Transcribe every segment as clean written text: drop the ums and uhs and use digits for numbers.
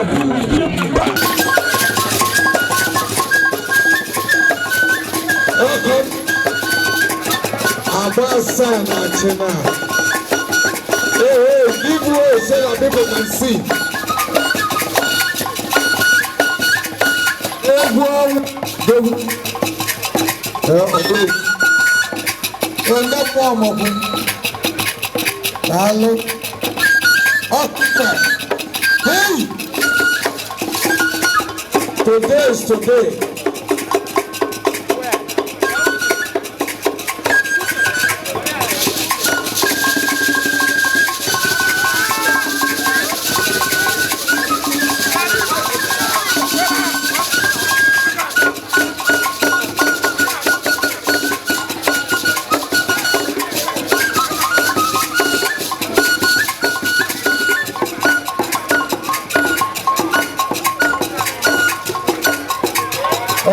Ọ bụ Ugwumba. Ọkọ agba asaa na achịna. Hey, hey, give way so that people can see. Egwu ọnwụ dogwu. Ee, ọ bụrụ. Ee, ndị mmụọ ọmọgwụ. Daalụ. Ọkụkọ. Hey! Today is today.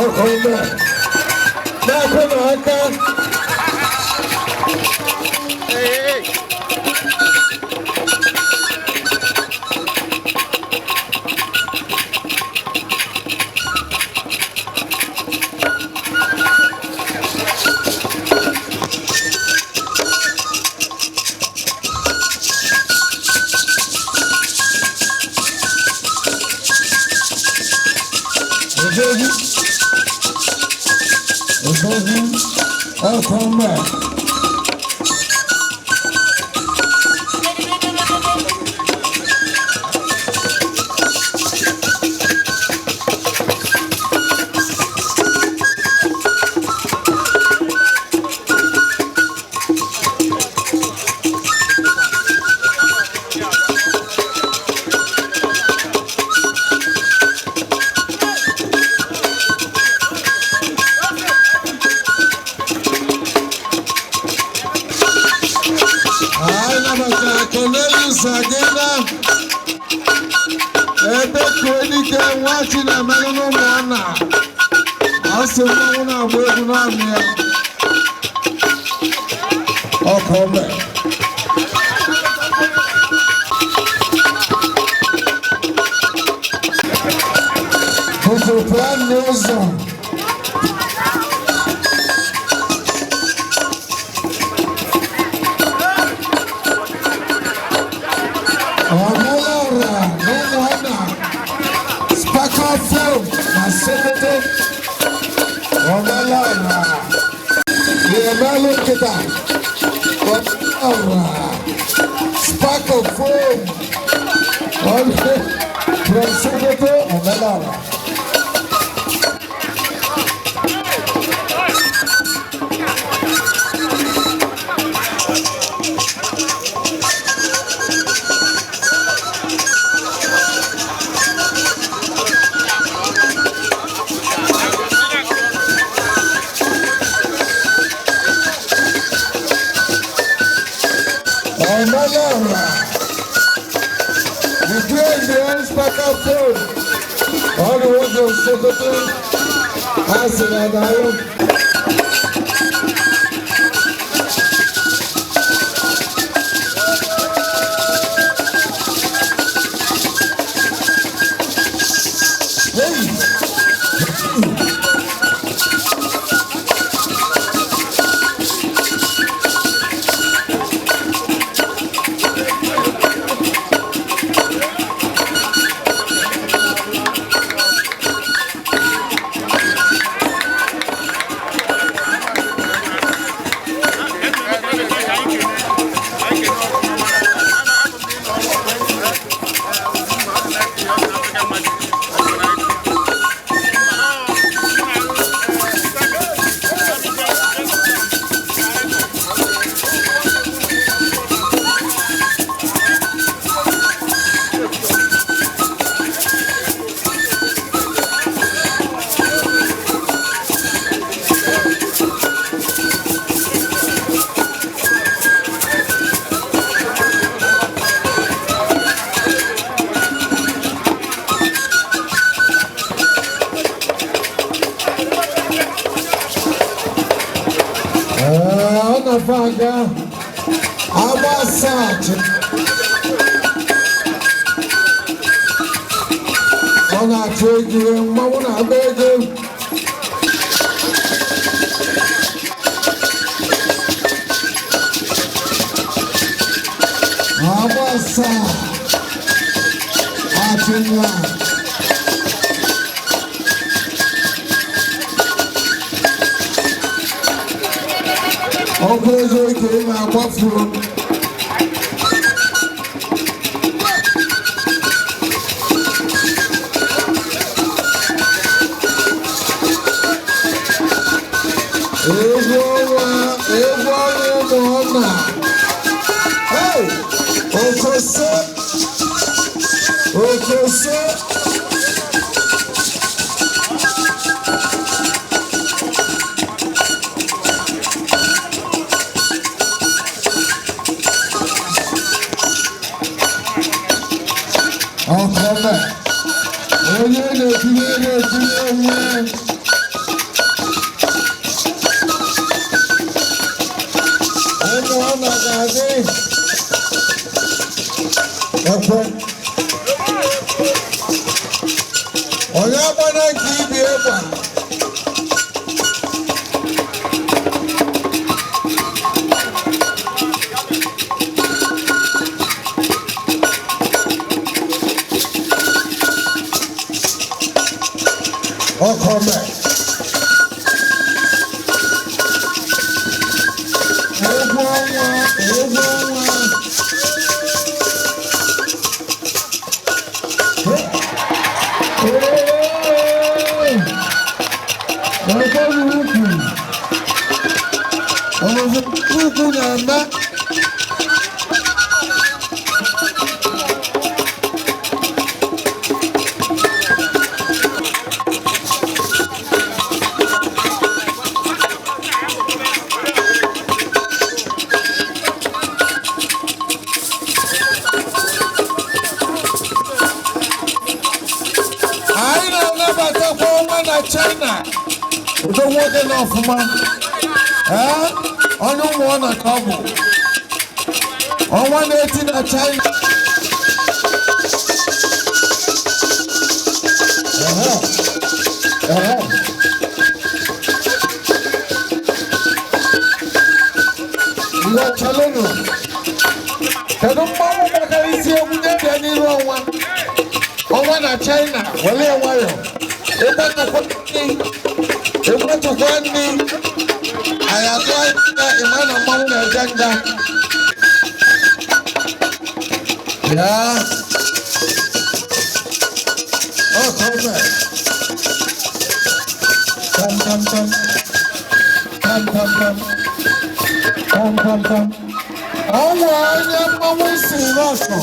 Ọkọ náà. Na-akụ n'aka. Odogwu. Odogwu. Ọkọ náà. Anyị nabatara Cornelius Agena ebe Kuedike nwa Chinemelụ n'ụmụnna ọ sị mmanwụ na-agba egwu naanị ya ọkụ ome. Bụpụpụa n'ụzọ. Ọmọlọ́ra n'ụmụnna Sparkle Film na Sokoto. Ọmọlọ́ra Ìyẹ̀mẹ́lú nkịta. Ọmọlọ́ra Sparkle Film from Sokoto. Ọmọlọ́ra. Ọmọlọ́ra. The train behind Sparkle Film. All the way from Sokoto. Asị na daalụ. Hey! Ee, ọ na-afa aga agba asaa. Ọ na-achụ ego, mmanwụ na-agba ego. Agba asaa achị nwa. Ọkụ ego ike ị na-agbafuru. Egwu ọnwa, egwu ọnwa ụmụ ọna. Hey! Okose! Okose! Ọkọme! Onye na-etinye na-etinye onwe. Ụmụ ọna ga-adị. Ekwe. Onye agbana nke ibi ịgba. Ọkọme. Egwu ọnwa, egwu ọnwa. Ee! Ekwe ukwu. Ọzọ ukwu na-eme. Anyị na-anabatakwa ọnwa na China. Udo nwoke na ọfụma. Ee, onye ụmụ ọ na ka ọ bụ. Ọnwa na-eti na China. Ehe. Ehe. Ngwa chalụnụ. Kedu mmanwụ gbakara isi egwu nye-bịa n'iru ọnwa? Ọnwa na China, were ya nwayọ. Ịgbatụkwa nri, ịgbatụkwa nri. Anyị atụ anya ịma na mmanwụ na-eje nga. Ya. Ọ ka ọ mere. Tam tam tam. Tam tam tam. Tam tam tam. Ọnwa onye mmanwụ si n'ọsọ.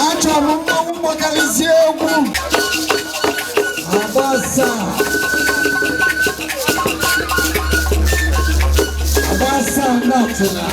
Achọrọ m mmanwụ gbakarịsịa egwu. Agbasa. Agbasa nnatịna.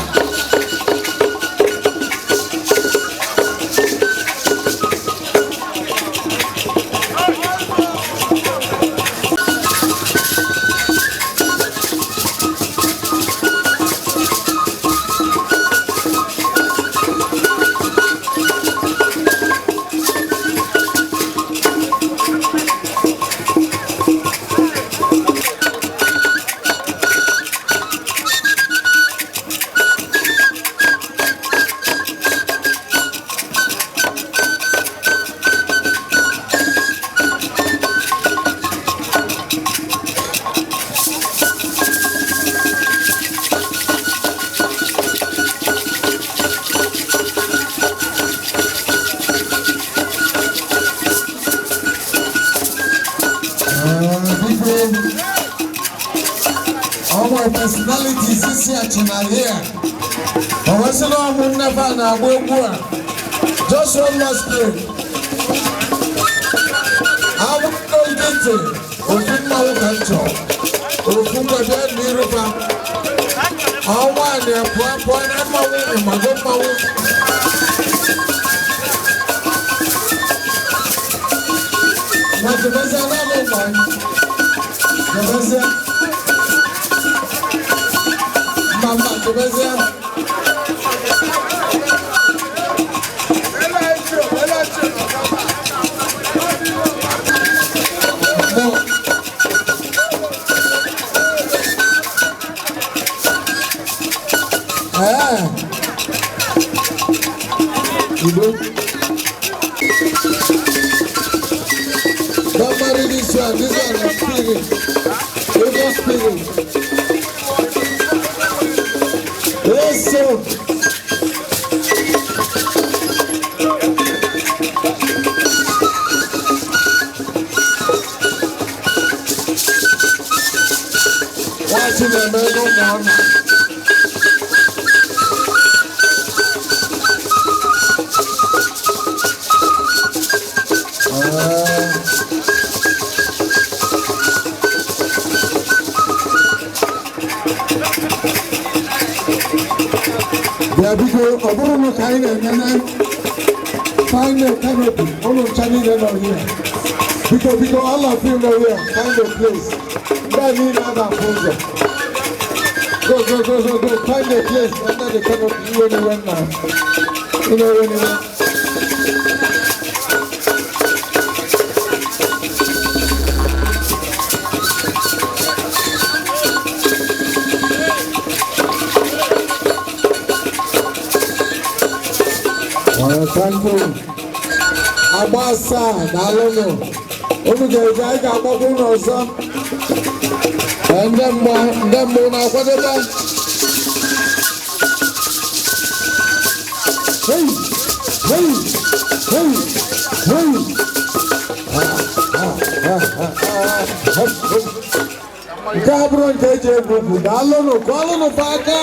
Biko, ọmụ personalities si achịna here. O wesịla ọmụ nnefa na-agba egwu a. Just one last play. Agbụgbọ nkịtị, ofu mmanwụ ka m chọrọ. Ofu kwabịa n'iruba. Ọnwa na-pụọ pụọ na mmanwụ ịmago mmanwụ. Na jebezia n'ọnụ ụgbọ. Jebezia. Mba mba, jebezia. Mmụọ. Ee. Udo. Don't marry this one. This one is spirit. Evil spirit. Yes, sir. Why should I marry no man? Bịa biko, ọ bụrụ na ka anyị na-enene find a canopy. Ụlọ ncha niile nọ here. Biko, biko, all of you nọ here, find a place. Ndị a niile a na-afụ ụzọ. Go, go, go, go, go, find a place under the canopy. Iwe n'iwe nna. Iwe n'iwe. Well, thank you. Agba asaa, daalụnụ. Unu ga-eje, anyị ga-agbakwa unu ọzọ. Ee, ndị mmụọ, ndị mmụọ na-akwadebe. Hey, hey, hey, hey. Ah, ah, ah, ah, ah, ah. Nke a bụrụ nke eji egwu egwu, daalụnụ, kụọlụnụ fa aka.